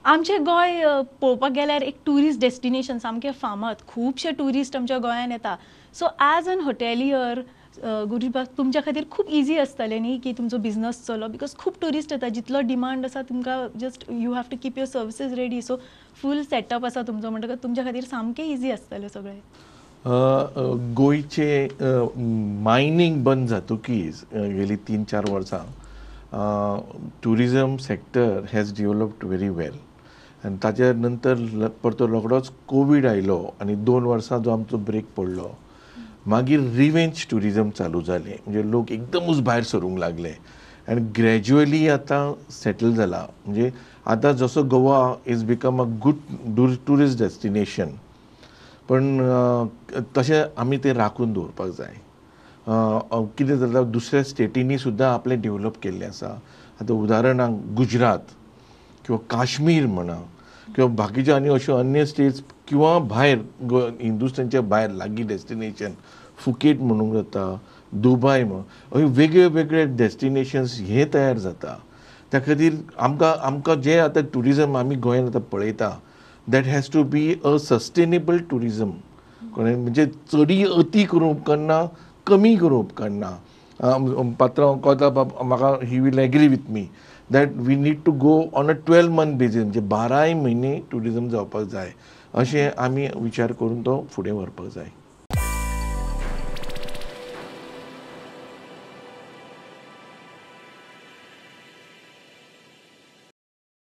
आमचें गोंय पळोवपाक गेल्यार एक ट्युरिस्ट डेस्टिनेशन सामकें फामाद, खुबशे ट्युरिस्ट आमच्या गोंयान येता. सो एज एन हॉटेलियर गुरुबाब, तुमच्या खातीर खूब इजी आसतलें न्ही की तुमचो बिजनस चलो, because खूब ट्युरिस्ट येता, जितलो डिमांड आसा तुमकां just you have to keep your services ready. So full setup आसा तुमचो, म्हणटकच तुमच्या खातीर सामकें इजी आसतलें सगळें. गोंयचे मायनींग बंद जातकीच गेली 3-4 वर्सां tourism sector has developed very well. आनी ताच्या नंतर परतो रोखडोच कोवीड आयलो आनी 2 वर्सां जो आमचो ब्रेक पडलो, मागीर रिवेंज ट्युरिजम चालू जालें, म्हणजे लोक एकदमूच भायर सरूंक लागले आनी ग्रॅज्युअली आतां सेटल जाला. म्हणजे आतां जसो Goa is become a good tourist destination, पण तशें आमी तें राखून दवरपाक जाय. कितें जाता, दुसऱ्या स्टेटींनी सुद्दां आपलें डेवलप केल्लें आसा. आतां उदाहरणाक गुजरात किंवा काश्मीर म्हणा किंवा बाकीच्यो आनी अश्यो अन्य स्टेट्स किंवा भायर हिंदुस्थानच्या भायर लागीं डेस्टिनेशन फुकेट म्हणूंक जाता, दुबाय म्हण, अशे वेगळे वेगळे डेस्टिनेशन्स हे तयार जाता. त्या खातीर आमकां आमकां जें आतां ट्युरिजम आमी गोंयांत आतां पळयता, that has to be a sustainable tourism. कळ्ळें? म्हणजे चडय अती करूंक उपकारना, कमी करूंक उपकारना. पात्रांव कोता बाब म्हाका he will agree with me that we need to go on a 12 month basis, म्हणजे 12 म्हयने ट्युरिजम जावपाक जाय अशें आमी विचार करून तो फुडें व्हरपाक जाय.